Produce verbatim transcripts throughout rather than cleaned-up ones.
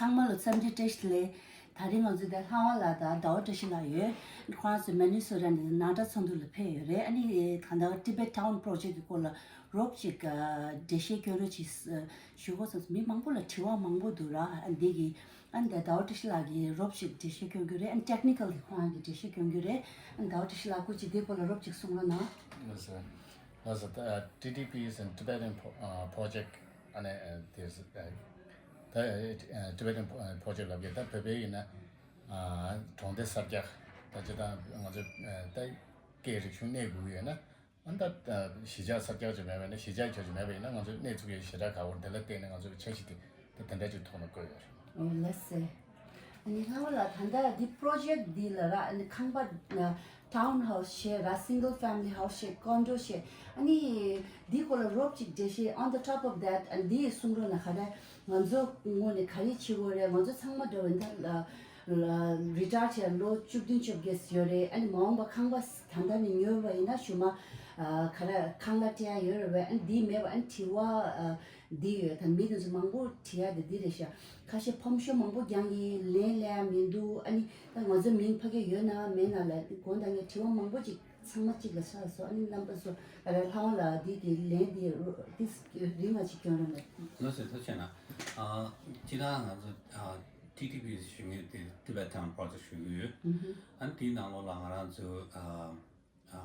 ཚང་མ་ལ་འཚམས་འདྲི་བཀྲ་ཤིས་བདེ་ལེགས། ད་རིང་ང་ཚོ་འདིར་ལྷ་དབང་ལགས་དང་ཟླ་བ་བཀྲ་ཤིས་ལགས་ཡོད། ཁོ་རང་ཚོ་མི་ནི་སོ་ཊ་ནས་ནང་དགྲ་ཚོགས་འདུ་ལ་ཕེབས་ཡོད་རེད། ཨ་ནི་ད་ལྟ་Tibet Town Project གི་སྐོར་ལ་རོབ་ཅིག་ཨ་འགྲེལ་བཤད་སྐྱོན་རོགས་གྱིས། ཨ་ཞུ་དགོས་བསམ་སོང་། མི་མང་པོ་ལ་དྲི་བ་མང་པོ་འདུག་ར། ཨ་འདི་གི་ཨ་ནི་ད་ཟླ་བ་བཀྲ་ཤིས་ལགས་ཀྱིས་རོབ་ཅིག་འགྲེལ་བཤད་སྐྱོན་གྱི་རེད། ཨ་ནི་ཊེག་ནི་ཀལ་གྱི་ཁོ་རང་གིས་འགྲེལ་བཤད་སྐྱོན་གྱི་རེད། ཨ་ནི་ཟླ་བ་བཀྲ་ཤིས་ལགས་སྐུ་མཁྱེན། འདིའི་སྐོར་ལ་རོབ་ཅིག་གསུང་རོགས་གནང་། ལགས་སོ། ལགས་སོ། ད་ཊི་ཊི་པི་is in Tibetan pro- ཨ་project ཨ་ནི་ཨ་དེ་ཨ་ད་ཨ་Tibetan project ལབ་ཀྱི། ད་བོད་པའི་ཡིན་ན་ཨ་གྲོང་སྡེ་གསར་རྒྱག་ད་ཅི་ད་ང་ཚོ་ཨ་ད་སྐད་རིག་གཞུང་གནས་དགོས་ཀྱི་ཡོད་ན། ཨ་ད་ཨ་གཞིས་ཆགས་གསར་རྒྱག་ཅིག་མེད་པ་ཡིན་ན། གཞིས་ཆགས་ཁྱོད་ཅིག་མེད་པ་ཡིན་ན། ང་ཚོ་གནས་ཚུལ་གྱི་ཞེ་དྲག་ག་བོར་དེ་ལ་བརྟེན་ནས་ང་ཚོ་འཆར་གཞི་དེ་ད་དེ་འདྲ་ཅིག་ཐོག་ནས་བཀོད་ཡོད་རེད། ཨོ་ལགས་སེ། ཨ་ནི་ལྷ་དབང་ལགས། ད་ལྟ་འདི་པྲོ་ཇེཀ་འདི་ལ་ར། ཨ་ནི་ཁང་པ་ཨ་ཊའུན་ཧའུ་སི་བྱས་ར། སིང་གལ་ཕེ་མི་ལི་ཧའུ་སི་བྱས། ཀོན་ཌོ་བྱས། ཨ་ནི་འདིའི་སྐོར་ལ་རོབ་ཅིག་འགྲེལ་བཤད། on the top of that ཨ་ནི་འདི་གསུང་རོགས་གནང་། ག་རེ་ང་ཚོ་ངོས་ནས་ག་རེ་བྱེད་དགོས་རེད། ང་ཚོ་ཚང་མ་འདྲ་བོ་ད་ལ་ལ་རི་ཊ་ཡར་བྱས་ལོ་བཅུ་བདུན་བཅོ་བརྒྱད་ཡོད་རེད། ཨ་ནི་མ་འོངས་པ་ཁང་པ་ད་ལྟ་ནས་ཉོས་པ་ཡིན་ན་གཞུག་མ་ཨ་ག་རེ་ཁང་གླ་སྤྲད་ཡ་ཡོད་རེད་པས། ཨ་ནི་འདི་མེད་པ། ཨ་ནི་དྲི་བ་ཨ་འདི་ཡོད། ད་མི་དེ་ཚོ་མང་པོ་དྲི་ཡ་དེ་འདི་རེད་ཤག་ཁ་ཤས་ཕོམ་ཤོ་མང་པོ་རྒྱག་གི་ཡིན། ལན་སླེབས་ཡ་མི་འདུག་ཨ་ནི་ད་ང་ཚོ་མིང་ཕ་གི་ཡོད་ན་མེད་ན་ལ་དགོངས་དག་ངས་དྲི་བ་མང་པོ་ཅིག་ཚང་མ་གཅིག་ལ་ཆགས་སོང་། ཨ་ནི་རྣམ་པ་ཚོ་ཨ་ལྷ་དབང་ལགས་འདི་དེ་ལན་འདི་རོ་འདི་རིང་ང་ཅིག་སྐྱོན་རོགས་གནང་། ལགས་སོ། ཐུགས་རྗེ་གནང་། ཨ་སྤྱིར་བཏང་ང་ཚོ་ཨ་ཊི་ཊི་པི་ཞུ་མཁན་དེ་Tibet Town Project ཞུ་གི་ཡོད། ཨ་ནི་དེའི་ནང་ལོགས་ལ་ང་རང་ཚོ་ཨ་ཨ་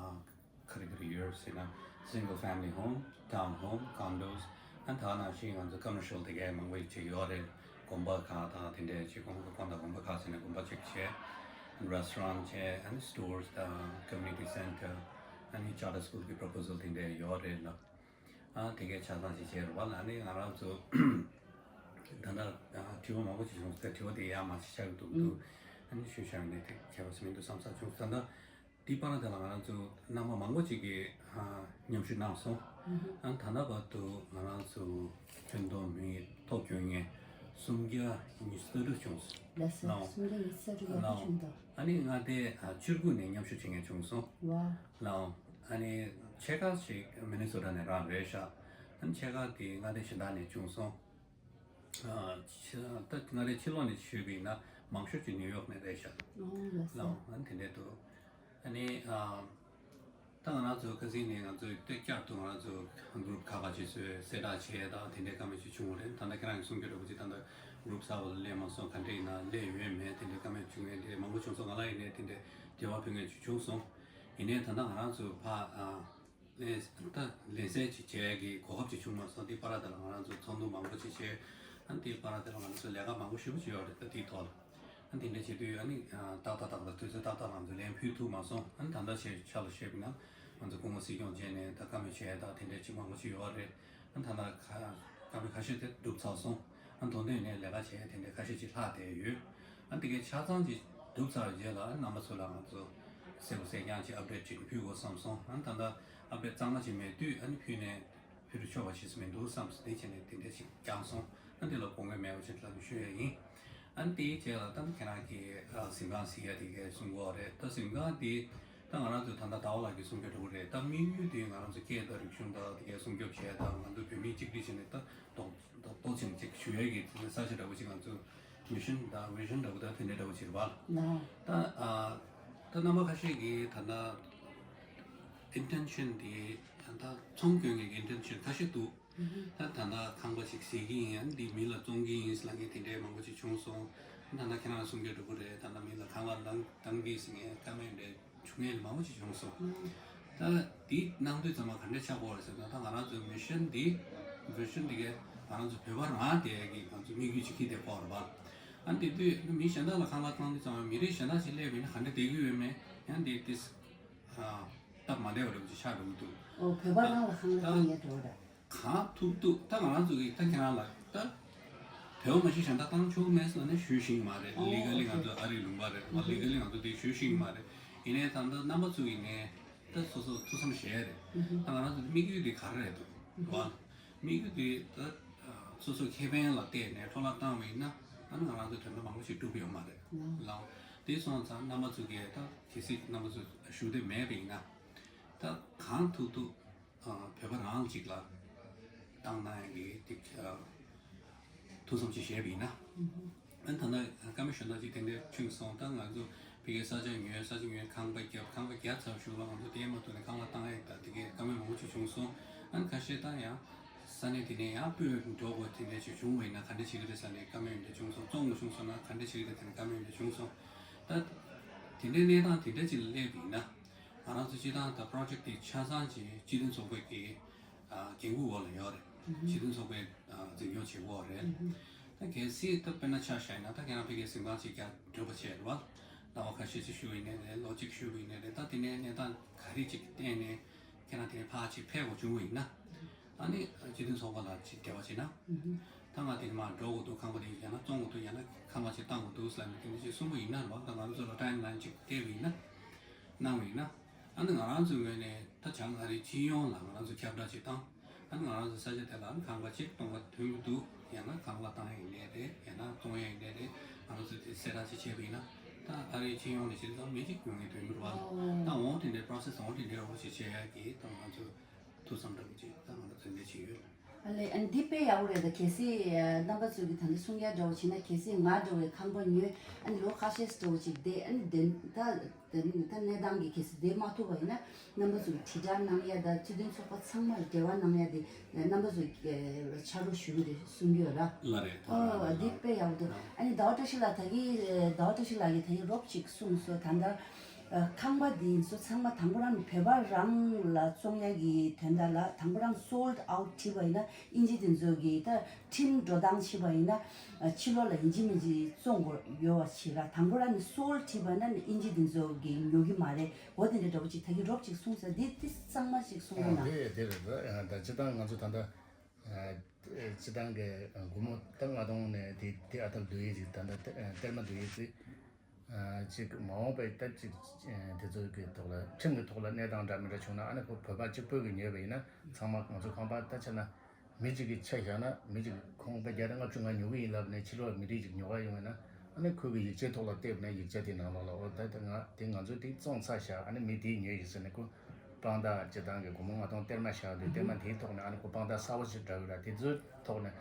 ག་རེ་ག་རེ་ཡོད་ཟེར་ན། single family home, town home, condos, ཨ་ནི་ད་ནང་བཞིན་ང་ཚོ་commercial དེ་གའི་མང་པོ་ཅིག་ཡོད་རེད། དགོན་པ་ཁག་དང་དེ་འདྲའི་ཅིག་དགོན་པ་དགོན་པ་ཁག་ཟེར་ནས་དགོན་པ་ཅིག་བྱས། restaurant བྱས། ཨ་ནི་stores དང་community center། ཨ་ནི་charter school གི་proposal དེ་འདྲའི་ཡོད་རེད་ལ། ཨ་དེ་གའི་ཆ་ཚང་ཅིག་བྱས་རེད་པ་ལ། ཨ་ནི་ང་རང་ཚོ་ད་ལྟ་ཨ་དྲི་བ་མང་པོ་ཅིག་བྱུང་སོང་། དེ་དྲི་བ་དེ་ཡག་མ་ཞིག་ཆགས་ཀྱི་འདུག་འདུག་ཨ་ནི་ཞུ་བཞག་ནས་དེ་ཁྱད་པར་ཞིག་མི་འདུག་བསམ་ས་བྱུང་། ད་ལྟ་འདི་བར་དེ་ལ་ང་རང་ཚོ་རྣམ་པ་མང་པོ་ཅིག་གིས་ཨ་མཉམ་ཞུགས་གནང་སོང་། ཨ་ད་ལྟ་བར་དུ་ང་རང་ཚོ་ཁྱོན་བསྡོམས་མི་ཐོ་སྐྱོན་མཁན་སུམ་བརྒྱ་ཉི་ཤུ་རྩ་དྲུག་བྱུང་སོང་། ལགས་སོ། ལགས། སུམ་བརྒྱ་ཉི་ཤུ་རྩ་དྲུག་ཡག་པོ་ལགས། བྱུང་འདུག་ཨ་ནི་མངའ་སྡེ་ཨ་བཅུ་དགུ་ནས་མཉམ་ཞུགས་བྱེད་མཁན་བྱུང་སོང་། ཝའོ། ལགས། ཨ་ནི་ཕྱེད་ཀ་ཞིག་མི་ནི་སོ་ཊ་ནས་རང་རེད་ཤག་ཨ་ནི་ཕྱེད་ཀ་དེ་མངའ་སྡེ་གཞན་དག་ནས་བྱུང་སོང་། ཨ་ཕྱི་ད་མངའ་སྡེ་ཕྱི་ལོགས་ནས་ཞུས་པ་ཡིན་ན་མང་ཤོས་ཀྱི་ནིའུ་ཡོག་ནས་རེད་ཤག་ཨོ་ལགས་སོ། ལགས། ཨ་ནི་དེ་འདྲས་འདུག་ཨ་ནི་ཨ་ད་ང་རང་ཚོ་ཁ་སང་ནས་ང་ཚོས་ཏོག་ཙམ་དུ་ང་རང་ཚོ་གུ་རུབ་ཁག་ཁག་ཅིག་བཟོས་གསལ་བསྒྲགས་བྱས་དང་དེ་འདྲའི་བཀའ་མོལ་ཅིག་བྱུང་བ་རེད། ད་ལྟ་ཁྱེད་རང་གིས་གསུང་རྒྱུ་འདྲ་པོ་ཅིག་ད་ལྟ་གུ་རུབ་གསར་པ་ལ་སླེབས་མ་སོང་། ག་འདྲས་ཡིན་ན་སླེབས་ཡོད་མེད་དེ་འདྲའི་བཀའ་མོལ་བྱུང་མཁན་དེ་མང་པོ་བྱུང་སོང་། ང་ལ་ཡིན་ནའི་དེ་འདྲའི་འབྲེལ་བ་ཕུལ་མཁན་ཅིག་བྱུང་སོང་། ཡིན་ནའི་ད་ལྟ་ང་རང་ཚོ་ཕ་ཨ། ལན་ད་ལན་གསལ་ཅིག་བྱེད་ཡ་གི་གོ་སྐབས་ཅིག་བྱུང་མ་སོང་། དེ་བར་དེ་ལ་ང་རང་ཚོ་ཚོགས་འདུ་མང་པོ་ཅིག་བྱས། ཨ་དེ་བར་དེ་ལ་ང་རང་ཚོ་ལས་ཀ་མང་པོ་ཞེ་པོ་ཅིག་ཡོད་རེད། ད་དེའི་ཐོག་ལ་ཨ་དེ་འདྲ་བྱེད་དུས་ཨ་ནི་ཏག་ཏག་ཏག་ལ་དུས་ཚོད་ཏག་ཏག་ང་ཚོ་ལན་ཕུལ་ཐུབ་མ་སོང་། ཨ་ནི་ད་ལྟ་བྱས་ཆ་ལ་བཤད་པ་ན་ང་ཚོ་སྐུ་ངོ་སྲིད་སྐྱོང་བྱས་ནས་ད་བཀའ་མོལ་བྱས་ད་དེ་འདྲ་ཅིག་མང་པོ་ཅིག་ཡོད་རེད། ཨ་ད་ལྟ་ཁ་བཀའ་མོལ་ཁ་ཤས་དེ་གྲུབ་ཚར་སོང་། ཨ་དོན་དུ་ནས་ལས་ཀ་བྱས་དེ་འདྲའི་ཁ་ཤས་ཅིག་ལྷག་བསྡད་ཡོད། ཨ་དེ་གའི་ཆ་ཚང་ཅིག་གྲུབ་ཚར་བའི་རྗེས་ལ་ཨ་རྣམ་པ་ཚོ་ལ་ང་ཚོ་གསལ་པོ་གསལ་རྐྱང་ཅིག་ཨབ་ཌེཊ་ཅིག་ཕུལ་དགོས་བསམ་སོང་། ཨ་ད་ལྟ་ཨབ་ཌེཊ་གཙང་མ་ཅིག་མེད་དུས་ཨ་ནི་ཕུལ་ནས་ཕུལ་རུ་ཆོག་པ་ཞིག་མི་འདུག་བསམ་སོང་། དེ་བྱས་ནས་དེ་འདྲ་ཞིག་བསྐྱངས་སོང་། ཨ་དེ་ལ་དགོངས་འགལ་མེད་པ་ཅིག་ལ་ཞུ་ཡ་ཡིན། ཨ་ནི་དེའི་རྗེས་ལ་ད་ཁྱེད་རང་གིས་ཨ་གཟིམ་ཁང་གཟིགས་ཡ་དེ་གའི་གསུང་གི་ཡོད་རེད། ད་གཟིམ་ཁང་དེ་ད་ང་རང་ཚོ་ད་ལྟ་ཟླ་བ་ལགས་ཀྱིས་གསུང་རྒྱུ་འདྲ་པོ་རེད། ད་དམིགས་ཡུལ་དེ་ང་རང་ཚོ་སྐད་དང་རིག་གཞུང་དང་དེ་གའི་སྲུང་སྐྱོབ་བྱས་དང་ང་ཚོ་བོད་མི་གཅིག་སྒྲིལ་བྱས་ནས་ད་རྡོག་རྡོག་རྡོག་ཆེན་གཅིག་ཞུ་ཡས་ཀྱི་ས་ཆ་འདྲ་པོ་ཅིག་ང་ཚོ་མི་ཤན་དང་བི་ཤན་འདྲ་པོ་དང་དེ་འདྲ་འདྲ་པོ་ཅིག་རེད་པ། ལགས། ད་ཨ་ད་རྣམ་པ་ཁ་ཤས་ཀྱིས་ད་ལྟ་ཨིན་ཊེན་ཤན་དེ་ད་ཚོང་གྱོན་མཁན་གྱི་ཨིན་ཊེན་ཤན་ཁ་ཤས་འདུག་ད་ད་ལྟ་ཁང་པ་ཅིག་ཟེར་གྱི་ཡིན། ཨ་ནི་འདི་མི་ལ་བཙོང་གི་ཡིན་ལབ་མཁན་དེ་འདྲའི་མང་པོ་ཅིག་བྱུང་སོང་། ད་ལྟ་ཁྱེད་རང་གསུང་རྒྱུ་འདྲ་པོ་རེད། ད་ལྟ་མི་ལ་ཁང་པ་བཏང་བཏང་གི་ཟེར་མཁན་བཀའ་མོལ་འདྲ་བྱུང་མཁན་མང་པོ་ཅིག་བྱུང་སོང་། ད་འདི་གནང་དུས་ཙམ་པ་ག་འདྲ་ཆགས་ཀྱི་ཡོད་རེད་ཟེར་ན། ད་ང་རང་ཚོའི་མི་ཤན་འདི་བི་ཤན་འདི་གའི་ང་རང་ཚོ་བོད་པ་རང་བསྡད་ཀྱི་ང་ཚོ་དམིགས་ཡུལ་ཅིག་ཁྱེར་བསྡད་ཀྱི་ཡོད་རེད་པ། ཨ་ནི་དེ་དུས་མི་གཞན་དག་ལ་ཁང་པ་བཏང་དུས་ཙམ་པ་མི་རིགས་གཞན་དག་ཅིག་སླེབས་པ་ཡིན་ན་ག་འདྲ་བསྡད་ཀྱི་ཡོད་མེད་ཡང་འདི་ཏིས་ཨ་སྟབས་མ་བདེ་བ་འདྲ་པོ་ཅིག་ཆགས་འགྲོ་གི་འདུག་ཨོ་བོད་པ་རང་ལ་ཁང་པ་བཏང་ཡས་འགྲོ་རེད། གང་ཐུབ་ཐུབ་ད་ང་རང་ཚོ་གིས་ད་ཁྱེད་རང་ལ་ད་བོད་པ་མ་གཞི་གཞན་དག་བཏང་ཆོག་མེད་ཟེར་ནས་ཞུ་ཤེས་ཀྱི་མ་རེད། ཨོ་ལི་གལ་ལི་ང་ཚོ་ཨ་རིའི་ལུང་པ་རེད་པ། ལི་གལ་ལི་ང་ཚོ་དེ་ཞུ་ཤེས་ཀྱི་མ་རེད། ཡིན་ནའི་ད་ལྟ་རྣམ་པ་ཚོ་ཡིན་ནའི་ད་སོ་སོ་ཐུགས་བསམ་བཞེས་རེད། ད་ང་རང་ཚོ་དམིགས་ཡུལ་དེ་ག་རེ་རེད་འདུག་བ། དམིགས་ཡུལ་དེ་ད་སོ་སོ་ཁེ་ཕན་ལ་བལྟས་ནས་འཕྲོ་བརླག་བཏང་བ་ཡིན་ན་ཨ་ནི་ང་རང་ཚོ་དོན་དག་མང་པོ་ཞིག་འགྲུབ་ཡོད་མ་རེད་ལགས། དེ་སོང་ཙང་རྣམ་པ་ཚོ་གིས་ད་གལ་སྲིད་རྣམ་པ་ཚོ་ཞུ་འདོད་མེད་པ་ཡིན་ན་ད་གང་ཐུབ་ཐུབ་ཨ་བོད་པ་རང་གཅིག་ལ་བཏང་གནང་ཡག་གི་ཐུགས་བསམ་ཅིག་བཞེས་པ་ཡིན་ན། ཨ་ནི་ད་ལྟ་བཀའ་མོལ་ཞུ་སྟངས་ཅིག་དེ་འདྲ་བྱུང་སོང་། ད་ང་ཚོ་ཕ་གིའི་ས་ཆ་ཉོས། ས་ཆ་ཉོས། ཁང་པ་བརྒྱབ། ཁང་པ་བརྒྱབ་ཚར་གཞུག་ལ་ང་ཚོ་དེ་མ་ཐུག་ནས་ཁང་གླ་བཏང་ཡས་ད་དེ་གའི་བཀའ་མོལ་མང་པོ་ཅིག་བྱུང་སོང་། ཨ་ནི་ཁ་ཤས་ད་ཡང་ས་གནས་དེ་ནས་ཡང་སྤོས་འགྲོ་དགོས་དེ་འདྲ་ཅིག་བྱུང་བ་ཡིན་ན་ག་འདྲ་བྱེད་ཀྱི་རེད་ཟེར་ནས་བཀའ་མོལ་འདྲ་བྱུང་སོང་། བཙོང་དགོས་བྱུང་སོང་ན་ག་འདྲ་བྱེད་ཀྱི་རེད་ཟེར་ནས་བཀའ་མོལ་འདྲ་བྱུང་སོང་། ད་དེ་འདྲའི་གནས་སྟངས་དེ་འདྲ་ཅིག་སླེབས་ཡིན་ན། ང་རང་ཚོ་སྤྱིར་བཏང་ད་པྲོ་ཇེཀ་དེ་ཆ་ཚང་ཅིག་སྤྱི་མཐུན་ཚོགས་པའི་གི་ཨ་འགན་འཁུར་འོག་ལ་ཡོད་རེད། སྤྱི་མཐུན་ཚོགས་པས་ཨ་འཛིན་སྐྱོང་བྱེད་ཀྱི་ཡོད་རེད། ད་གལ་སྲིད་ད་དཔེར་ན་ཆ་བཞག་ཡིན་ན། ད་ཁྱེད་རང་ཕ་གིའི་གཟིམ་ཁང་ཅིག་རྒྱག་འདོད་པ་བྱས་རེད་བ། ཟླ་བ་ཁ་ཤས་ཅིག་བཞུགས་ཡིན་ནའི་རེད། ལོ་གཅིག་བཞུགས་ཡིན་ནའི་རེད། ད་དེ་ནས་གནས་སྟངས་ག་རེ་ཅིག་གི་སྟེང་ནས་ཁྱེད་རང་དེ་ནས་ཕར་ཅིག་ཕེབས་དགོས་བྱུང་བ་ཡིན་ན། ཨ་ནི་སྤྱི་མཐུན་ཚོགས་པ་ལ་ཅིག་འབྲེལ་བ་བྱས་ན། ད་ང་དེ་ནས་མར་འགྲོ་དགོས་འདུག་ཁང་པ་དེ་ཡང་ན་བཙོང་དགོས་འདུག་ཡང་ན་ཁང་པ་ཅིག་བཏང་དགོས་འདུག་ཟེར་ནས་དེ་འདྲ་ཅིག་གསུངས་པ་ཡིན་ན་རེད་བ། ད་ང་ཚོ་ལ་ཊའིམ་ལའིན་ཅིག་སྤྲད་པ་ཡིན་ན། གནང་བ་ཡིན་ན། ཨ་ནི་ང་རང་ཚོའི་ངོས་ནས་ད་བྱང་ཨ་རིའི་སྤྱི་ཡོངས་ལ་ང་རང་ཚོ་ཁྱབ་བསྒྲགས་ཅིག་བཏང་། ཨ་ནི་ང་རང་ཚོ་ས་ཆ་དེ་ལ་ཨ་ནི་ཁང་པ་ཅིག་སྟོང་པ་ཐོན་གྱི་འདུག་ཡང་ན་ཁང་གླ་བཏང་ཡ་ཡིན་ནའི་རེད། ཡང་ན་བཙོང་ཡ་ཡིན་ནའི་རེད། ང་རང་ཚོ་དེ་གསལ་བསྒྲགས་ཅིག་བྱས་པ་ཡིན་ན། ད་ཨ་རིའི་སྤྱི་ཡོངས་ནས་བྱས་ཙང་མི་གཅིག་ཉོ་མཁན་ཐོན་གྱི་རེད་བ། ད་འོང་དེ་འདྲའི་པྲོ་སེ་སི་འོང་དེ་འདྲའི་འོ་ཞིག་བྱེད་ཡ་གི་ད་ང་ཚོ་ཐུགས་བསམ་འདྲ་པོ་ཅིག་ད་ང་རང་ཚོ་འདི་བྱེད་ཡོད། ཨ་ལས། ཨ་ནི་འདི་དཔེ་ཡག་པོ་རེད། ད་གལ་སྲིད་ཨ་རྣམ་པ་ཚོས་ཀྱི་ད་ལྟ་གསུང་ཡ་འདྲ་བོ་བྱས་ན། གལ་སྲིད་ང་འདྲ་བའི་ཁང་པ་ཉོས། ཨ་ནི་ལོ་ཁ་ཤས་འདྲ་བོ་ཅིག་བསྡད། ཨ་ནི་དེ་ད་དེ་ནི་ད་གནས་སྟངས་ཀྱིས་གལ་སྲིད་བསྡད་མ་ཐུབ་པ་ཡིན་ན། རྣམ་པ་ཚོས་དྲིལ་བསྒྲགས་གནང་ཡ་དང་སྤྱི་མཐུན་ཚོགས་པ་ཚང་མར་འབྲེལ་བ་གནང་ཡ་དེ་རྣམ་པ་ཚོས་ཨ་ཕྱག་རོགས་ཞུ་གི་རེད་གསུང་གི་ཡོད་ར། ལགས་རེད། ཨོ། ལགས་འདི་རེད། དཔེ་ཡག་པོ་འདུག་ཨ་ནི་ཟླ་བ་བཀྲ་ཤིས་ལགས་ད་གིན་ཟླ་བ་བཀྲ་ཤིས་ལགས་ཀྱིས་ད་གིན་རོབ་ཅིག་གསུངས་སོང་། ད་ལྟ་ཨ་ཁང་པ་འདི་ཚོ་ཚང་མ་དང་པོ་རང་བོད་པ་རང་ལ་བཙོང་ཡ་གི་དོན་དག་ལ་དང་པོ་རང་སོལ་ཌི་ཨའུཊ་བྲིས་པ་ཡིན་ན། དབྱིན་ཇི་དེ་ཚོ་གི་ད་ཁྲིམས་འགྲོ་སྟངས་བྱས་པ་ཡིན་ན། ཨ་ཕྱི་ལོགས་ལ་ཡིན་གཅིག་མིན་གཅིག་བཙོང་དགོས་ཡོད་པ་ཞིག་ར། དང་པོ་རང་ནི་སོལ་ཌི་བྲིས་པ་ན་ནི་དབྱིན་ཇི་དེ་ཚོ་གི་ཉོ་གི་མ་རེད། འོ་དེ་འདྲ་འདྲ་པོ་ཅིག་ད་གིན་རོབ་ཅིག་གསུངས་ས་འདི་འདི་གཙང་མ་ཞིག་གསུང་རོགས་གནང་། དེ་དེ་རེད། ད་སྤྱིར་བཏང་ང་ཚོ་ད་ལྟ་ཨ་སྤྱིར་བཏང་གི་སྒོར་མོ་ད་ལྔ་སྟོང་ནས་དེ་དེ་ཨ་ཐབས་བསྡུ་ཡས་ཅིག་ད་ལྟ་གཏེར་མ་བསྡུ་ཡས་ཅིག་ཅིག་མ་འོངས་པའི་ད་ཅིག་དེ་ཚོ་གི་ཐོག་ལ་ཁྲིམས་ཀྱི་ཐོག་ལ་གནས་སྟངས་འདྲ་མི་འདྲ་བྱུང་ན། ཨ་ནི་ཁོ་བོད་པ་གཅིག་པོས་ཀྱི་ཉོས་པ་ཡིན་ན་ཚང་མ་ང་ཚོ་ཁང་པ་ད་ཆ་ན་མི་གཅིག་གིས་ཆ་བཞག་ན་མི་གཅིག་ཁང་པ་བརྒྱ་དང་ལྔ་བཅུ་ང་ཉོ་གི་ཡིན་ལབ་ནས་ཕྱི་ལོགས་མི་རིགས་ཅིག་ཉོ་ག་ཡོང་བ་ཡིན་ན། ཨ་ནི་ཁོ་གི་ཡིག་ཆའི་ཐོག་ལ་བལྟས་པ་ན་ཡིག་ཆ་དེ་ནང་ལོགས་ལ་འོ་ད་ད་ང་དེ་ང་ཚོས་དེ་བཙོང་ཚར་བཞག་ཨ་ནི་མི་དེས་ཉོས་ཡིན་ཟེར་ནས་ཁོ་དཔང་རྟགས་སྤྱིར་བཏང་གི་སྒོར་མོ་ལྔ་སྟོང་གཏེར་མ་བཞག་དུས་གཏེར་མ་དེའི་ཐོག་ནས་ཨ་ནི་ཁོ་དཔང་རྟགས་གསར་པ་ཞིག་འདྲ་གི་ར། དེ་ཚོའི་ཐོག་ནས་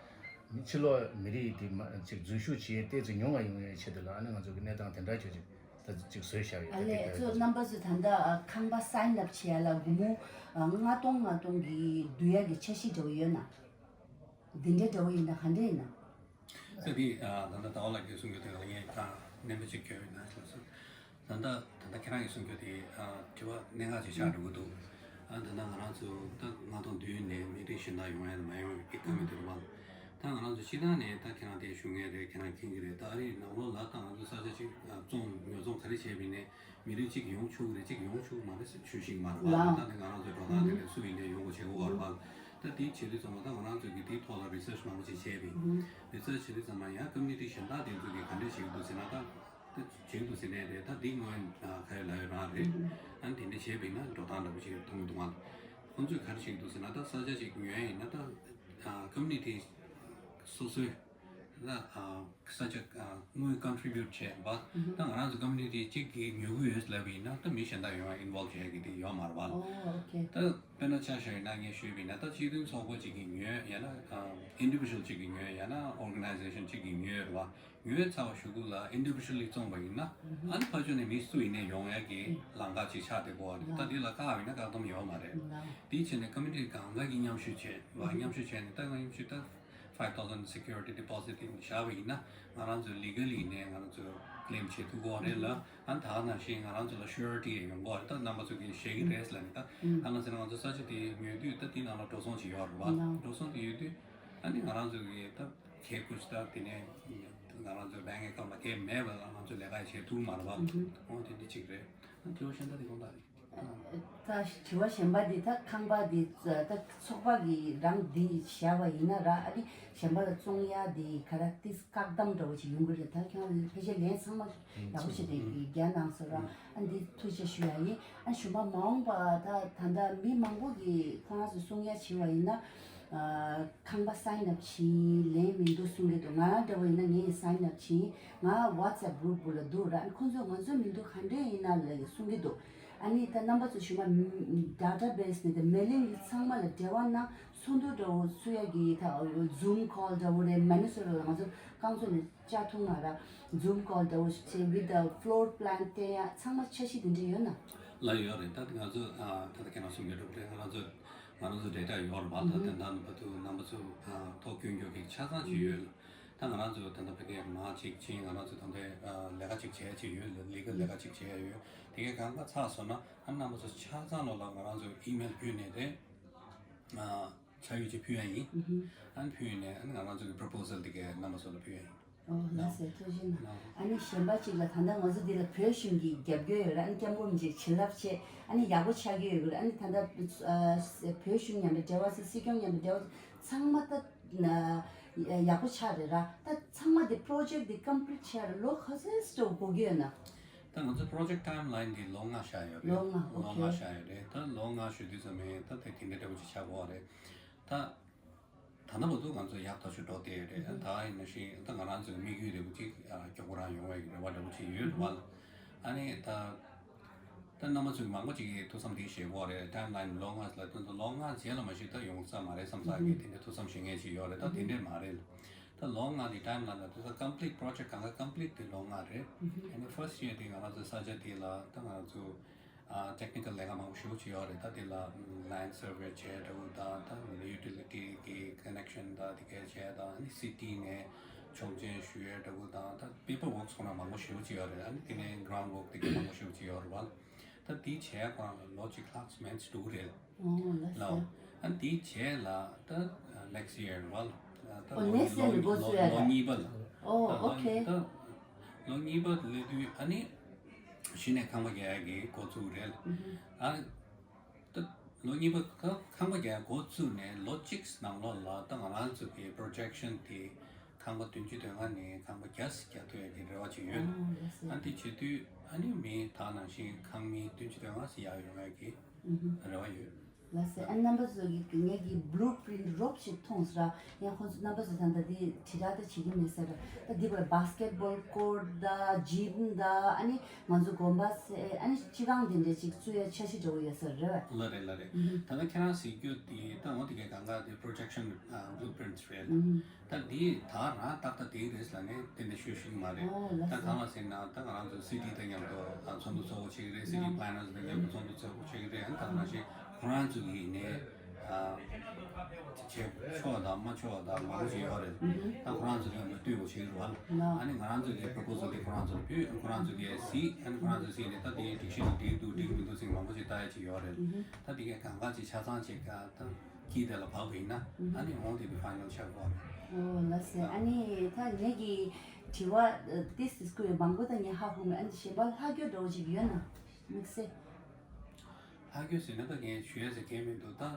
ཕྱི་ལོགས་མི་རིགས་དེ་མ་ཅིག་འཛུལ་ཞུགས་བྱེད་ཏོག་ཙམ་ཉུང་བ་ཡོང་ཡའི་ཆེད་དུ་ལ་ཨ་ནི་ང་ཚོ་གི་གནས་སྟངས་དེ་འདྲ་ཅིག་ཅིག་ད་ཅིག་བཟོས་བཞག་ཡོད། ཨ་ད་ལས་དེ་གཙོ་ལྟར་རྣམ་པ་ཚོས་ད་ལྟ་ཨ་ཁང་པ་སའིན་ཨབ་བྱེད་ཡ་ལ་སྒོར་མོ་ཨ་ལྔ་སྟོང་ལྔ་སྟོང་གི་བསྡུ་ཡ་གི་འཆར་གཞི་འདྲ་བོ་ཡོད་ན། འདི་འདྲའི་འདྲ་བོ་ཡིན་ན་ག་འདྲ་ཡིན་ན། ད་འདི་ཨ་ད་ལྟ་ཟླ་བ་ལགས་ཀྱིས་གསུང་རྒྱུ་དེ་ལ་ངས་ད་ནན་པོ་ཅིག་བསྐྱོན་ཡོད་ན་ཞུ་སོང་། ད་ལྟ་ད་ལྟ་ཁྱེད་རང་གིས་གསུང་རྒྱུ་དེ་ཨ་དྲི་བ་གནད་འགག་ཅིག་ཆགས་འགྲོ་གི་འདུག་ཨ་ད་ལྟ་ང་རང་ཚོ་ད་ལྔ་སྟོང་བསྡུས་ནས་མི་རིགས་གཞན་དག་ཡོང་ཡ་དང་མ་ཡོང་ཡ་གི་བཀའ་མོལ་དེ་རེད་བ། ད་ང་རང་ཚོ་སྤྱིར་བཏང་ནས་ད་ཁྱེད་རང་དེ་ཞུ་མཁན་རེད། ཁྱེད་རང་མཁྱེན་གྱི་རེད། ད་ཨ་རིའི་ནང་ལོགས་ལ་ད་ང་ཚོ་ས་ཆ་ཅིག་ཨ་བཙོང་ཉོ་ཚོང་ག་རེ་བྱས་པ་ཡིན་ནའི་མི་རིགས་གཅིག་ཡོང་ཆོག་གི་རེད། གཅིག་ཡོང་ཆོག་གི་མ་རེད་ཟེར་ཞུ་ཤེས་ཀྱི་མ་རེད་བ། ལགས། ད་ལྟ་ནས་ང་རང་ཚོའི་འགྲོ་སྟངས་དེ་ལས་སུ་ཡིན་ནའི་ཡོང་དགོས་བྱེད་དགོས་བ་རེད་བ། ད་དེ་བྱེད་དུས་ཙམ་པ་ད་ང་རང་ཚོ་གིས་དེའི་ཐོག་ལ་རི་སར་ཆི་མང་པོ་ཅིག་བྱས་པ་ཡིན། རི་སར་ཆི་བྱེད་དུས་ཙམ་པ་ཡང་ཀོ་མུ་ནི་ཊི་གཞན་དག་དེ་ཚོ་གིས་ག་འདྲས་བྱེད་ཀྱི་འདུག་ཟེར་ན། ད་ད་བྱེད་ཀྱི་འདུག་ཟེར་ནའི་རེད། ད་འདི་སྔོན་ཨ་ཁ་ཡོད་ལག་ཡོད་རང་རེད། ཨ་ནི་དེ་འདྲས་བྱས་པ་ཡིན་ན་འགྲོ་སྟངས་འདྲ་པོ་ཅིག་མཐོང་གི་འདུག་ང་ལ། ཁོང་ཚོས་ག་རེ་བྱེད་ཀྱི་འདུག་ཟེར་ན། ད་ས་ཆ་ཅིག་ཉོ་ཡ་ཡིན་ན་ད་ཨ་ཀོ་མུ་ནི་ཊི་སོ་སོའི་ད་ཨ་ས་ཆ་ཨ་དངུལ་ཀོན་ཊི་རི་བྷིའུ་ཊི་བྱས་པ། ད་ང་རང་ཚོ་ཀོ་མུ་ནི་ཊི་གཅིག་གིས་ཉོ་གི་ཡོད་ལབ་པ་ཡིན་ན་ད་མི་གཞན་དག་ཡོང་ཡ་ཨིན་ཝོལབ་བྱེད་ཡ་གི་དེ་ཡོད་མ་རེད་བ། ཨོ། ཨོ་ཁེ། ད་དཔེར་ན་ཆ་བཞག་ཡིན་ན་ངས་ཞུས་པ་ཡིན་ན་ད་སྤྱི་མཐུན་ཚོགས་པ་གཅིག་གིས་ཉོས། ཡང་ན་ཨ་ཨིན་ཌི་བི་ཇུ་ཨལ་གཅིག་གིས་ཉོས། ཡང་ན་ཨོར་ག་ནའི་ཛེ་ཤན་གཅིག་གིས་ཉོས་རེད་བ། ཉོས་ཚར་བ་གཞུག་གུ་ལ་ཨིན་ཌི་བི་ཇུ་ཨལ་ལི་བཙོང་པ་ཡིན་ན་ཨ་ནི་ཕར་ཕྱོགས་ནས་མི་སུ་ཡིན་ནའི་ཡོང་ཡ་གི་ལམ་ཁ་ཅིག་ཆགས་བསྡད་ཀྱི་ཡོད་རེད། ད་འདི་ལ་བཀག་པ་ཡིན་ན་བཀག་སྡོམ་ཡོད་མ་རེད། དེའི་ཆེད་ནས་ཀོ་མུ་ནི་ཊི་གང་ག་གིས་མཉམ་ཞུགས་བྱས་བ། མཉམ་ཞུགས་བྱས་ནས་ད་ང་མཉམ་ཞུགས་ད་five thousand security deposit དེ་བཞག་པ་ཡིན་ན་ང་རང་ཚོ་ལི་གལ་ལི་ཡིན་ནའི་ང་རང་ཚོ་ཀི་ལེམ་བྱེད་ཐུབ་ཀྱི་ཡོད་རེད་ལ། ཨ་ནི་ད་ག་ནང་བཞིན་ང་རང་ཚོ་ལ་ཤུ་ཡོ་རི་ཊི་ཡང་ཡོང་གི་ཡོད་རེད། ད་རྣམ་པ་ཚོ་གིས་ཤེས་ཀྱི་རེད་ལབ་ནས། ད་ག་ནང་བཞིན་ང་ཚོ་ས་ཆ་དེ་ཉོ་དུས་ད་དེ་ནང་ལ་འགྲོ་སོང་ཅིག་ཡོད་རེད་བ། འགྲོ་སོང་དེ་ཡོད་དུས་ཨ་ནི་ང་རང་ཚོ་གིས་ད་གལ་ཁུར་ཞིག་ད་དེ་ནས་ང་རང་ཚོའི་བྷེང་ཨེ་ཁའུན་ཊི་ལ་གལ་མེད་པ་ལ་ང་ཚོ་ལས་ཀ་བྱེད་ཐུབ་མ་རེད་བ། འོ་དེ་འདྲ་ཅིག་རེད། ཨ་དྲི་བ་གཞན་དག་དེ་གོང་དག་རེད། ད་དྲི་བ་གཞན་པ་འདི་ད་ཁང་པ་འདི་ད་ཚོགས་པ་གིས་རང་འདི་བཞག་པ་ཡིན་ན་ར། ཨ་ནི་གཞན་པ་ལ་བཙོང་ཡ་འདི་ག་ར་ཏིས་བཀག་སྡོམ་འདྲ་བོ་ཅིག་ཡོང་གི་རེད། ད་ཁྱེད་རང་ཕལ་ཆེར་ལན་ཚང་མ་ཡག་པོ་ཞིག་རེད་རྒྱག་གནང་སོང་ར། ཨ་འདི་ཐུགས་རྗེ་ཆེ་ཞུ་ཡ་ཡིན། ཨ་གཞུག་མ་མ་འོངས་པ་ད་ད་ལྟ་མི་མང་པོ་གིས་ཁོ་རང་ཚོ་གསུང་ཡ་བྱས་པ་ཡིན་ན། ཨ་ཁང་པ་སའིན་ཨབ་བྱས་ལན་མི་འདུག་གསུང་གི་འདུག་ང་རང་འདྲ་བོ་ཡིན་ན་ངས་སའིན་ཨབ་བྱས། ང་ཝ་ཊི་སི་ཨེབ་གུ་རུབ་བུ་ལ་འདུག་ར། ཨ་ཁོང་ཚོས་ང་ཚོའི་མི་འདུག་ག་འདྲས་ཡིན་ན་ལབ་གསུང་གི་འདུག་ཨ་ནི་ད་རྣམ་པ་ཚོ་གཞུག་མ་ཌེ་ཊ་བེ་སི་ནས་ད་མེ་ལིང་གི་ཚང་མ་ལ་འབྲེལ་བ་གནང་། ཚོགས་འདུ་འདྲ་བོ་ཚུགས་ཡ་གི་ད་ཛུམ་ཁོལ་འདྲ་བོ་རེད། མི་ནི་སོ་ཊ་ལ་ང་ཚོ་རྐང་ཚོགས་ནས་ བཅར་ཐུབ་ན་ར། Zoom call འདྲ་བོ་ཞིག་བྱས་with the floor plan བསྟན་ཡ་ཚང་མ་འཆར་གཞི་དེ་འདྲ་ཡོད་ན། ལ་ཡོད་རེད། ད་ང་ཚོ་ཨ་ད་ལྟ་ཁྱེད་རང་གསུང་གི་འདུག་རེད། ང་རང་ཚོ་ང་རང་ཚོ་ཌེ་ཊ་ཡོད་རེད་པ། ད་དེ་འདྲ་ནང་བ་དུ་རྣམ་པ་ཚོ་ཨ་ཐོ་སྐྱོན་རྒྱུ་གི་ཆ་ཚང་ཅིག་ཡོད། ད་ང་རང་ཚོ་ད་ལྟ་ཕ་གིར་མ་ཅིག་ཕྱིན། ང་རང་ཚོ་ད་ལྟ་ཨ་ལས་ཀ་ཅིག་བྱས་ཅིག་ཡོད། ལི་ག་ལས་ཀ་ཅིག་བྱས་ཡོད། དེ་གའི་གང་ག་ཚར་སོང་ན་ཨ་རྣམ་པ་ཚོ་ཆ་ཚང་ལོ་ལ་ང་རང་ཚོ་ཨི་མེལ་བརྒྱུད་ནས་རེད། ཨ། ཆ་ཡོད་ཅིག་ཕུལ་ཡ་ཡིན། ཨུ་ཧུ། ཨ་ནི་ཕུལ་ཡིན་ནས་ཨ་ནི་ང་རང་ཚོ་གི་པོ་རོ་པོ་ཟལ་དེ་གའི་རྣམ་པ་ཚོ་ལ་ཕུལ་ཡ་ཡིན། ཨོ་ལགས་སོ། ཐུགས་རྗེ་གནང་། ཨ་ནི་གཞན་པ་ཅིག་ལ་ད་ལྟ་ང་ཚོ་འདི་ལ་བོད་གཞུང་གི་རྒྱབ་སྐྱོར་ཡོད་རེད། ཨ་ནི་སྐྱབས་མགོན་ཅིག་བྱིན་རླབས་ཆེ། ཨ་ནི་ཡག་པོ་ཆགས་ཀྱི་ཡོད་རེད། ཨ་ནི་ད་ལྟ་ཨ་བོད་གཞུང་མཉམ་དུ་འབྲེལ་བ་ཚོ་སྲིད་སྐྱོང་མཉམ་དུ་འབྲེལ་བ་ཚང་མ་ད་ཡག་པོ་ཆགས་རེད་ར། ད་ཚང་མ་འདི་པོ་རོ་ཇེག་འདི་ཀམ་པི་ལིཊ་ཆགས་རེད། ལོ་ག་ཚོད་ཙམ་འགོར་གྱི་ཡོད་ན། ད་ང་ཚོ་པོ་རོ་ཇེག་ཊའིམ་ལའིན་འདི་ལོ་ལྔ་བཞག་ཡོད་རེད། ལོ་ལྔ། ལོ་ལྔ་ཨོ་ཁེ། བཞག་ཡོད་རེད། ད་ལོ་ལྔ་ཞུ་དུས་ཙམ་ཡིན་ད་དེ་དེ་འདྲ་འདྲ་བོ་ཅིག་ཆགས་ཀྱི་ཡོད་རེད། ད། ད་ལྟ་བར་དུ་ང་ཚོ་ཡག་ཐག་ཆོད་འགྲོ་བསྡད་ཡོད་རེད། ད་ཡིན་ན་ཞིག་ད་ང་རང་ཚོའི་དམིགས་ཡུལ་རེ་བ་ཅིག་མགྱོགས་པོ་རང་ཡོང་བའི་རེ་བ་འདྲ་བོ་ཅིག་ཡོད་རེད་བ། ཨ་ནི་ད་ད་རྣམ་པ་ཚོས་མང་པོ་ཅིག་གིས་ཐུགས་བསམ་དེ་བཞེས་ཀྱི་ཡོད་རེད། ཊའིམ་ལའིན་ལོ་ལྔ་ལ་སྟོན་ཚོ་ལོ་ལྔ་རྗེས་ལ་མ་གཞི་ད་ཡོང་ས་མ་རེད་བསམ་ས་གི་དེ་འདྲའི་ཐུགས་བསམ་བཞེས་མཁན་ཅིག་ཡོད་རེད། ད་དེ་འདྲས་མ་རེད། ད་ལོ་ལྔ་དེ་ཊའིམ་ལའིན་ལ་ད་ཀམ་པི་ལིཊ་པོ་རོ་ཇེག་གང་ག་ཀམ་པི་ལིཊ་དེ་ལོ་ལྔ་རེད། ཨ་ནི་ཕར་སི་ཊི་ཡར་དེ་ང་རང་ཚོའི་ས་ཆ་དེ་ལ་ད་ང་རང་ཚོ། ཨ། ཊེག་ནི་ཀལ་ལས་ཀ་མང་པོ་ཞེ་པོ་ཅིག་ཡོད་རེད། ད་དེ་ལ་ལན་སར་ཝེ་བྱས་འདྲ་བོ་དང་ད་ཡུ་ཊི་ལི་ཊི་གི་ཀོ་ནེག་ཤན་དང་དེ་གས་བྱས་དང་ཨ་ནི་སི་ཊི་ནས་ཆོག་མཆན་ཞུ་ཡས་འདྲ་བོ་དང་ད་པེ་པར་ཝོག་ཁོ་རང་མང་པོ་ཞེ་པོ་ཅིག་ཡོད་རེད། ཨ་ནི་དེ་ནས་གྷ་རའུན་ཌི་ཝོག་དེ་གས་མང་པོ་ཞེ་པོ་ཅིག་ཡོད་རེད་བ། ད་དེ་བྱས་ཁོ་རང་ལ་ལོ་གཅིག་ལྷག་མན་ཆད་འགྲོ་གི་རེད། ཨོ་ལགས་ལའོ། སོ། ཨ་ནི་དེ་བྱས་ལ་ད་ནེག་སི་ཡར་བ་ལ་ད་ཨོ་ལོ་ནེག་སི་ཡར་ལོ་ནས་འགོ་ཚུགས་ཡ་ལོ་རེད། གཉིས་པ་ལ། ཨོ་ད་ལོ་ཨོ་ཁེ། ད་ལོ་གཉིས་པ་སླེབས་དུས་ཨ་ནི། གཞི་ནས་ཁང་པ་རྒྱག་ཡག་གི་འགོ་ཚུགས་རེད། ཨ་ད་ལོ་གཉིས་པ་ཁ་ཁང་པ་རྒྱག་ཡག་འགོ་བཙུགས་ནས་ལོ་གཅིག་ནང་ལོགས་ལ་ད་ང་རང་ཚོ་གི་པོ་རོ་ཇེག་ཤན་དེ་ཁང་པ་བདུན་ཅུ་དོན་ལྔ་ནས་ཁང་པ་བརྒྱ་ཞིག་རྒྱག་ཐུབ་ཡག་གི་རེ་བ་ཅིག་ཡོད། ཨ་འདི་བྱེད་དུས་ཨ་ནི་མི་ད་ནང་བཞིན་ཁང་མིག་བདུན་ཅུ་དོན་ལྔ་ཞིག་ཡར་ཡོང་ཡག་གི་རེ་བ་ཡོད། ལགས་སེ། ཨ་རྣམ་པ་ཚོ་གི་ངེད་ཀྱི་བྷུ་ལུ་པི་རིན་ཊི་རོབ་ཞིག་མཐོང་སོང་ར། ཡང་ཁོང་ཚོ་རྣམ་པ་ཚོ་ད་ལྟ་འདི་དྲིལ་བསྒྲགས་ད་བྱེད་ཀྱི་མེད་ཟེར་ར། ད་འདི་བར་བྷ་སི་ཀེ་ཊི་བྷོལ་ཀོར་ཊི་ད་ཇིམ་ད་ཨ་ནི་ང་ཚོ་དགོན་པ་ཟེར་ཨ་ནི་སྤྱི་ཁང་དེ་འདྲ་ཅིག་བཙུགས་ཡ་འཆར་གཞི་འདྲ་བོ་ཡོད་ས་རེད་བ། ལ་རེད་ལ་རེད། ད་ལྟ་ཁྱེད་རང་ཟེར་རྒྱུ་དེ་ད་འོ་དེ་གའི་གང་ག་དེ་པོ་རོ་ཇེག་ཤན་བྷུ་ལུ་པི་རིན་ཊི་རེད། ད་འདི་ད་རང་ཏག་ཏག་དེ་རེད་ལབ་ནས་དེ་འདྲ་ཤོད་ཤེས་ཀྱི་མ་རེད། ཨོ་ལགས་ད་སོ། གང་ལ་ཟེར་ན་ད་ང་རང་ཚོ་སི་ཊི་དང་མཉམ་དུ་ཚོགས་འདུ་ཚོགས་པ་བྱེད་ཀྱི་རེད། སི་ཊི་པི་ལན་ནར་སི་དང་མཉམ་དུ་ཚོགས་འདུ་ཚོགས་པ་བྱེད་ཀྱི་རེད། ཨ་ནི་ད་ག་ནང་བཞིན་ཁོ་རང་ཚོ་གི་ནས་ཨ་བྱེད་ཆོག་དང་མ་ཆོག་དང་མང་པོ་ཞིག་ཡོད་རེད། ད་ཁོ་རང་ཚོ་གི་མ་ལྟོས་པ་བྱེད་ཀྱི་རེད་བ། ཨ་ནི་ང་རང་ཚོ་གི་པོ་རོ་པོ་ཟལ་དེ་ཁོ་རང་ཚོ་ལ་ཕུལ། ཁོ་རང་ཚོ་གི་གཟིགས། ཨ་ནི་ཁོ་རང་ཚོ་གཟིགས་ནས་ད་དེའི་སྒྲིག་གཞི་ལ་འགྲིག་འདུག་འགྲིག་མི་འདུག་ཟེར་མང་པོ་ཞིག་ལྟ་ཡ་ཅིག་ཡོད་རེད། ད་དེ་གའི་གང་ག་ཅིག་ཆ་ཚང་ཅིག་ག་ད། དཀྱིལ་དེ་ལ་བབས་པ་ཡིན་ན་ཨ་ནི་འོང་དེ་དུ་ཕའི་ནལ་ཆགས་དགོས། ཨོ་ལགས་སེ། ཨ་ནི་ད་ངེད་ཀྱི་དྲི་བ་ཏིས་ཏིས་བཀོད་མང་པོ་ད་ངས་ཧ་གོ་མེད། ཨ་ནི་གཞན་པ་ལྷག་རྒྱུ་འདྲ་བོ་ཅིག་ཡོད་ན་དམིགས་བསལ། ལྷག་རྒྱུ་ཟེར་ན་ད་ངས་ཞུ་ཡ་ཟེར་མཁན་མི་འདུག་ད་ད་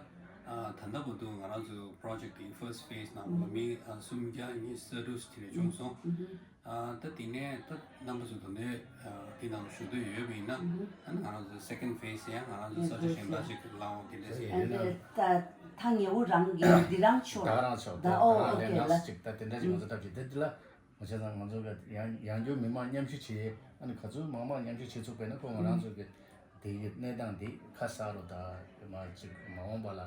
ལྟ་བར་དུ་ང་རང་ཚོ་པོ་རོ་ཇེག་དེ་ཕར་སི་ཊི་ཕེ་སི་ནང་ལ་མི་སུམ་བརྒྱ་ཉི་ཤུ་རྩ་དྲུག་དེ་འདྲ་བྱུང་སོང་། ཨ་ད་དེ་ནས་ད་རྣམ་པ་ཚོ་དེ་ནས་ཨ་དེ་ནང་ལ་ཞུགས་འདོད་ཡོད་པ་ཡིན་ན་ཨ་ནི་ང་རང་ཚོ་སེ་ཀེན་ཌི་ཕེ་སི་ཡང་ང་རང་ཚོ་ས་ཆ་གཞན་པ་ཞིག་ལ་འོང་དེ་འདྲ་ཞིག་ཡིན་ན། ད་ད་ངེད་འུ་རང་གི་འདི་རང་ཆོག་ད་རང་ཆོག་ད་ད་ཨོ་ད་ཨོ་ལས་ཁེ་ལ་ལགས་སི་ཅིག་ད་དེ་འདྲ་ཞིག་ང་ཚོ་ཐབས་ཤེས་དེ་འདི་ལ་ང་ཚོ་ཚང་ང་ཚོ་གི་ཡང་ཡང་སྐྱོར་མི་མང་མཉམ་ཞུགས་བྱེད། ཨ་ནི་ག་ཚོད་མང་མང་མཉམ་ཞུགས་བྱེད་ཚུགས་པས་ན་ཁོ་ང་རང་ཚོ་གི་དེ་གི་གནས་སྟངས་འདི་ཁ་གསལ་རུ་ད་མ་ཅིག་མ་འོངས་པ་ལ་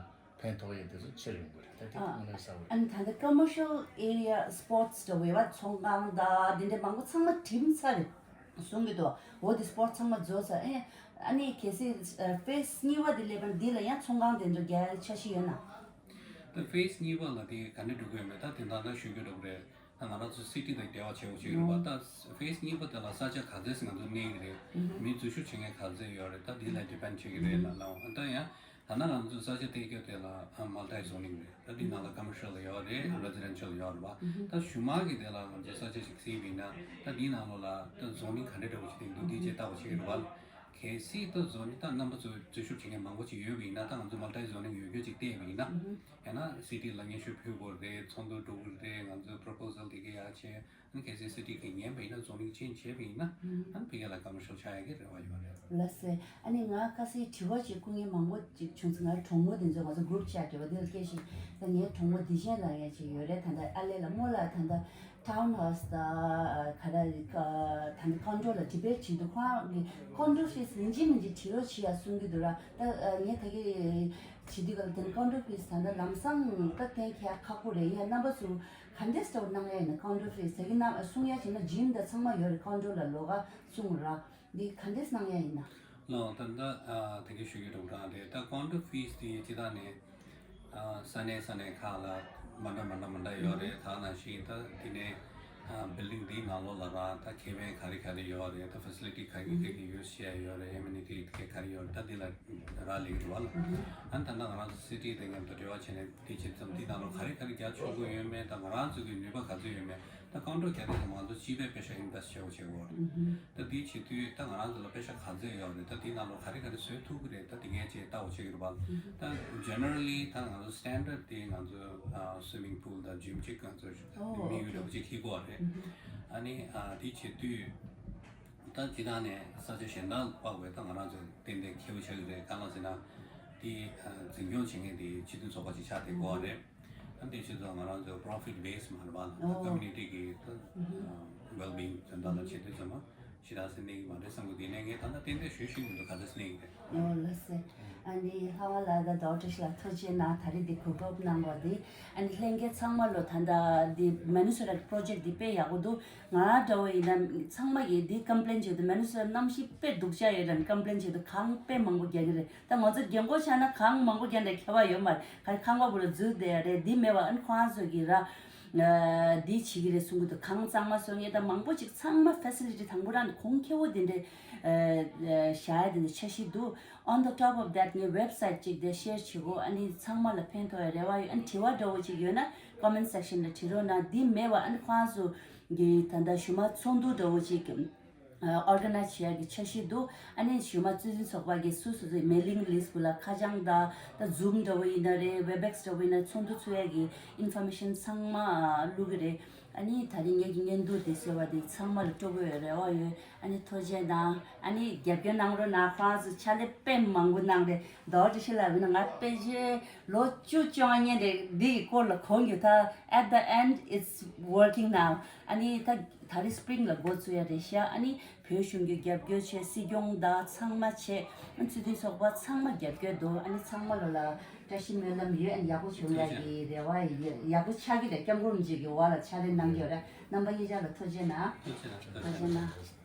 ཕན་ཐོགས་ཡས་དེ་ཚོ་ཆེ་རུ་ཡོང་གི་རེད། ད་དེ་ཨ་དངོས་གནས་གསལ་བོ་རེད། ཨ་ནི་ད་ལྟ་ཀོ་མར་ཤལ་ཨེ་རི་ཡ་སི་པོར་ཊི་སི་འདྲ་བོ་ཡོད་པ། ཚོང་ཁང་དང་དེ་འདྲ་མང་པོ་ཚང་མ་བྲིམས་ཚར་རེད་གསུང་གི་འདུག་འོ་དེ་སི་པོར་ཊི་ཚང་མ་རྫོགས་ཚར། ཨེ་ཨ་ནི་གལ་སྲིད་ཕེ་སི་གཉིས་པ་དེ་སླེབས་པ་འདི་ལ་ཡང་ཚོང་ཁང་དེ་འདྲ་རྒྱག་འཆར་གཞི་ཡོད་ན། ད་ཕེ་སི་གཉིས་པ་ལ་དེ་ག་འདྲ་འགྲོ་གི་ཡོད་མེད་ད་དེ་འདྲ་ད་ཞུ་རྒྱུ་འགྲོ་གི་རེད། ད་ང་རང་ཚོ་སི་ཊི་དང་འབྲེལ་བ་བྱེད་དགོས་ཀྱི་རེད་བ། ད་ཕེ་སི་གཉིས་པ་དེ་ལ་ས་ཆ་ག་ཚད་ང་ཚོ་གནས་ཀྱི་རེད། མི་འཛུལ་ཞུགས་བྱེད་མཁན་ག་ཚད་ཡོད་རེད། ད་དེ་ལ་ཌི་པེན་ཌི་བྱེད་ཀྱི་རེད་ལ་ལའང་། ད་ཡང་ད་ནང་ང་ཚོ་ས་ཆ་དེ་སྐྱོ་དེ་ལ་མལ་ཊི་ཛོ་ནིང་རེད། ད་དེ་ནང་ལ་ཀོ་མར་ཤལ་ཡོད་རེད། རེ་ཛི་ཌེན་ཤལ་ཡོད་རེད་བ། ད་གཞུག་མ་གི་དེ་ལ་ང་ཚོ་ས་ཆ་ཞིག་གཟིགས་པ་ཡིན་ན་ད་དེའི་ནང་ལོགས་ལ་ད་ཛོ་ནིང་ག་འདྲ་འདྲ་བོ་ཞིག་འདུག་དེ་བྱས་ལྟ་བ་བྱེད་ཀྱི་རེད་བ། གལ་སྲིད་ད་ཛོ་ནིང་ད་རྣམ་པ་ཚོ་འཛུལ་ཞུགས་བྱེད་མཁན་མང་པོ་ཅིག་ཡོད་པ་ཡིན་ན་ད་ང་ཚོ་མལ་ཊི་ཛོ་ནིང་ཡོད་རྒྱུ་ཅིག་བལྟས་པ་ཡིན་ན། ཡང་ན་སི་ཊི་ལ་སྙན་ཞུ་ཕུལ་དགོས་རེད། ཚོགས་འདུ་འགྲོ་དགོས་རེད། ང་ཚོའི་པོ་རོ་པོ་ཟལ་དེ་ག་ཡར་བྱས། ཨ་ནི་གལ་སྲིད་སི་ཊི་གིས་ཉན་པ་ཡིན་ན་ཛོ་ནིང་ཅེན་ཇི་བྱས་པ་ཡིན་ན། ཨ་ནི་ཕ་གི་ལ་ཀོ་མར་ཤལ་ཆགས་ཡག་གི་རེ་བ་ཡོད་རེད། ལགས་སེ། ཨ་ནི་ང་ཁ་སའི་དྲི་བ་ཅིག་སྐུ་ངལ་མང་པོ་ཅིག་བྱུང་ཚེ་ང་གྲོགས་མོ་དེ་ཚོ་ང་ཚོ་གུ་རུབ་ཆེ་ཊི་རེད་བ། དེ་ལ་སྐད་ཞིག་ད་ངའི་གྲོགས་མོ་བདེ་ཆེན་ལགས་ཡང་ཅིག་ཡོད་རེད། ད་ལྟ་ཨ་ལེ་ལ་རྨོ་ལགས་ད་ལྟ་ཊའུན་ཧའུ་སི་ད་ག་རེ་ད་ ཨ་ནི་ཀོན་ཌོ་ལ་ཌི་བེཊ་བྱེད་འདུག་ཁོ་རང་གི་ཀོན་ཌོ་ཕིས་ཡིན་གཅིག་མིན་གཅིག་བྲིས་རོགས་བྱེད་ཡ་གསུང་གི་འདུག་ར། ད་ཨ་ངས་ད་གི་བྱེད་དུས་ག་ལ་དེ་ནི་ཀོན་ཌོ་ཕིས་ད་ལྟ་ལམ་སང་ད་གཏན་འཁེལ་ཡ་ཁག་པོ་རེད། ཡིན་ཡ་རྣམ་པ་ཚོ་ག་འདྲས་ལྟ་བུ་གནང་ཡ་ཡིན་ན། ཀོན་ཌོ་ཕིས་ད་གི་ན་གསུང་ཡ་བྱས་ན་ཇིམ་དང་ཚང་མ་ཡོད་རེད། ཀོན་ཌོ་ལ་ལོགས་ཀ་གསུང་ར། འདི་ག་འདྲས་གནང་ཡ་ཡིན་ན། ལགས། ད་ལྟ་ཨ་དེ་གི་ཞུ་རྒྱུ་འདུག་རང་རེད། ད་ཀོན་ཌོ་ཕིས་དེ་ཇི་ལྟར་ནས་ཨ་ས་གནས་ས་གནས་ཁག་ལ་མ་འདྲ་མ་འདྲ་མ་འདྲ་ཡོད་རེད། ད་ནང་བཞིན་ད་དེ་ནས་ཨ་བིལ་ཌིང་དེའི་ནང་ལོགས་ལ་ར་ད་ཁེ་ཕན་ག་རེ་ག་རེ་ཡོད་རེད། ད་ཕེ་སི་ལི་ཊི་ག་གི་ག་གི་ཡུ་སི་བྱེད་ཡ་ཡོད་རེད། ཨེ་མེ་ནི་ཊི་ག་ག་རེ་ཡོད་རེད། ད་དེ་ལ་རག་ལས་ཀྱི་འདུག་བ་ལ། ཨ་ནི་ད་ལྟ་ང་རང་ཚོ་སི་ཊི་དེ་མཉམ་དུ་འབྲེལ་བ་བྱས་ནས་དེ་བྱེད་མཚམས་དེའི་ནང་ལོགས་ག་རེ་ག་རེ་རྒྱག་ཆོག་གི་ཡོད་མེད། ད་ང་རང་ཚོ་གི་ནུས་པ་ག་ཚོད་ཡོད་མེད། ད་ཀོན་ཌོ་གལ་ཏེ་ང་ཚོ་སྤྱི་པའི་པེ་ཤ་ཨིན་ཝེ་སི་ཊི་བྱེད་དགོས་བྱེད་དགོས་རེད། ད་དེའི་བྱེད་དུས་ད་ང་རང་ཚོ་ལ་པེ་ཤ་ག་ཚོད་ཡོད་རེད། ད་དེའི་ནང་ལོགས་ག་རེ་ག་རེ་བཟོས་ཐུབ་ཀྱི་རེད། ད་དེ་ངས་ཅིག་ལྟ་བ་བྱེད་ཀྱི་རེད་པ། ད་ཇེ་ནེ་རལ་ལི་ད་ང་ཚོ་སི་ཊན་ཌར་ཌི་དེ་ང་ཚོ་སུ་ཝི་མིང་པུལ་དང་ཇིམ་གཅིག་ང་ཚོ་ཨོ་དམིགས་ཡུལ་འདྲ་པོ་ཅིག་འཁྱེར་དགོས་རེད། ཨ་ནི་ཨ་དེའི་བྱེད་དུས་ད་ཇི་ལྟར་ནས་ས་ཆ་གཞན་དག་ལ་དཔག་པའི་ད་ང་རང་ཚོ་ཏན་ཏན་ཁེ་པོ་ཆགས་ཀྱི་རེད། གང་ལ་ཟེར་ན་དེ་འཛིན་སྐྱོང་བྱེད་མཁན་དེ་སྤྱི་མཐུན་ཚོགས་པ་ཅིག་ཆགས་བསྡད་དགོས་རེད། ཨ་དེ་ཆེད་དུ་ང་རང་ཚོ་པོ་རོ་ཕིཊ་བེ་སི་མ་རེད་པ། ཨོ་ཀོ་མུ་ནི་ཊི་གི་ཝེལ་བི་ཡིང་དོན་དག་ལ་བྱེད་དུས་ཙམ་པ་ཞེ་དྲག་སེ་གནས་ཀྱི་མ་རེད་བསམ་གི། དེ་ནས་ངས་ད་ལྟ་ཏན་ཏན་ཞུ་ཤེས་ཀྱི་མི་འདུག་ག་ཚོད་གནས་ཀྱི་རེད། ཨོ་ལགས་སེ། ཨ་ནི་ལྷ་དབང་ལགས་དང་ཌོག་ཊར་ཤི་ལགས་ཐུགས་རྗེ་གནང་། ད་རེས་འདི་གོ་སྐབས་གནང་བ་འདི། ཨ་ནི་ལྷན་རྒྱས་ཚང་མ་ལོ་ད་ལྟ་འདི་མི་ནི་སོ་ཊ་པོ་རོ་ཇེཀ་འདི་དཔེ་ཡག་པོ་འདུག་ང་འདྲ་བོ་ཡིན་ན་ཚང་མ་གིས་འདི་ཀམ་པི་ལེན་བྱེད་དུས་མི་ནི་སོ་ཊ་གནམ་གཤིས་དཔེ་སྡུག་ཅག་ཡོད་རེད། ཀམ་པི་ལེན་བྱེད་དུས་གངས་དཔེ་མང་པོ་རྒྱག་གི་རེད། ད་ང་ཚོ་རྒན་གོག་ཆགས་ན་གངས་མང་པོ་རྒྱག་འདྲ་ཁྱད་པར་ཡོད་མ་རེད། ག་རེ་ཁང་པ་བུ་ལ་འཛུལ་བསྡད་ཡ་རེད། འདི་མེད་པ་ཨ་ནི་ཁོང་ཚོ་གི་ར་ཨ་འདི་བྱེད་ཀྱི་རེད་གསུང་གི་འདུག་གངས་གཙང་མ་བཟོ་མཁན་ད་མང་པོ་ཅིག་ཚང་མ་ཕེ་སི་ལི་ཊི་དང་པོ་རང་གོང་ཁེ་པོ་དེ་འདྲའི་ཨ་ཨ་བཞག་ཡ་དེ་འདྲ་འཆར་གཞི་འདུག On the top of that ངས་ཝེབ་སའིཊ་ཅིག་དེ་ཤེར་བྱེད་གོ་ཨ་ནི་ཚང་མ་ལ་ཕན་ཐོགས་ཡ་རེ་བ་ཡོད། ཨ་ནི་དྲི་བ་འདྲ་བོ་ཅིག་ཡོད་ན་ཀོ་མེན་ཊི་སེག་ཤན་ལ་དྲི་རོགས་གནང་། འདི་མེད་པ་ཨ་ནི་ཁོང་ཚོ་གི་ད་ལྟ་གཞུག་མ་ཚོགས་འདུ་འདྲ་བོ་ཅིག་ཨོར་ག་ནའི་ཛི་བྱེད་ཡ་གི་འཆར་གཞི་འདུག་ཨ་ནི་གཞུག་མ་སྤྱི་མཐུན་ཚོགས་པ་གི་སུ་སུ་ཚོའི་མེ་ལིང་ལིསཊ་བུ་ལ་ཁ་བྱང་དང་ད་ཛུམ་འདྲ་བོ་ཡིན་ན་རེད། ཝེབ་ཨེག་སི་འདྲ་བོ་ཡིན་ན་ཚོགས་འདུ་ཚོགས་ཡ་གི་ཨིན་ཕོར་མེ་ཤན་ཚང་མ་བླུག་གི་རེད། ཨ་ནི་ད་རིང་ངེད་ཀྱི་བརྙན་ཐུང་དེ་གསོལ་བ་དེ་ཚང་མ་ལ་སྤྲོ་པོའི་རེ་བ་ཡོད། ཨ་ནི་ཐུགས་རྗེ་གནང་། ཨ་ནི་རྒྱབ་སྐྱོར་གནང་རོགས་གནང་། ཁོང་ཚོ་ཕྱག་ལས་དཔེ་མང་པོ་གནང་རེད། ཌོག་ཊར་ཤི་ལ་བྱས་ན་ང་དཔེ་ཆ་ལོ་བཅུ་བཅོ་ལྔ་ཉན་རེད། འདི་ཡི་སྐོར་ལ་གོ་མྱོང་། ད་at the end it's working now. ཨ་ནི་ད་ད་རིང་སི་པི་རིང་ལ་འགོ་བཙུགས་ཡ་རེད་ཤག་ཨ་ནི་བོད་གཞུང་གི་རྒྱབ་སྐྱོར་བྱས། སྲིད་སྐྱོང་དང་ཚང་མ་བྱས། ཨ་ནི་སྤྱི་མཐུན་ཚོགས་པ་ཚང་མ་རྒྱབ་སྐྱོར་འདུག་ཨ་ནི་ཚང་མ་ལོ་ལ་བཀྲ་ཤིས་སྨོན་ལམ་ཡོད། ཨ་ནི་ཡག་པོ་བྱུང་ཡ་གི་རེ་བ་ཡོད། ཡག་པོ་ཆགས་ཀྱི་རེད། སྐྱབས་མགོན་རིན་པོ་ཆེ་གི་འོག་ལ་ཕྱག་ལས་གནང་གི་ཡོད་རེད། རྣམ་པ་གཉིས་ཆ་ལ་ཐུགས་རྗེ་གནང་། ཐུགས་རྗེ་གནང་། ཐུགས་རྗེ་གནང་།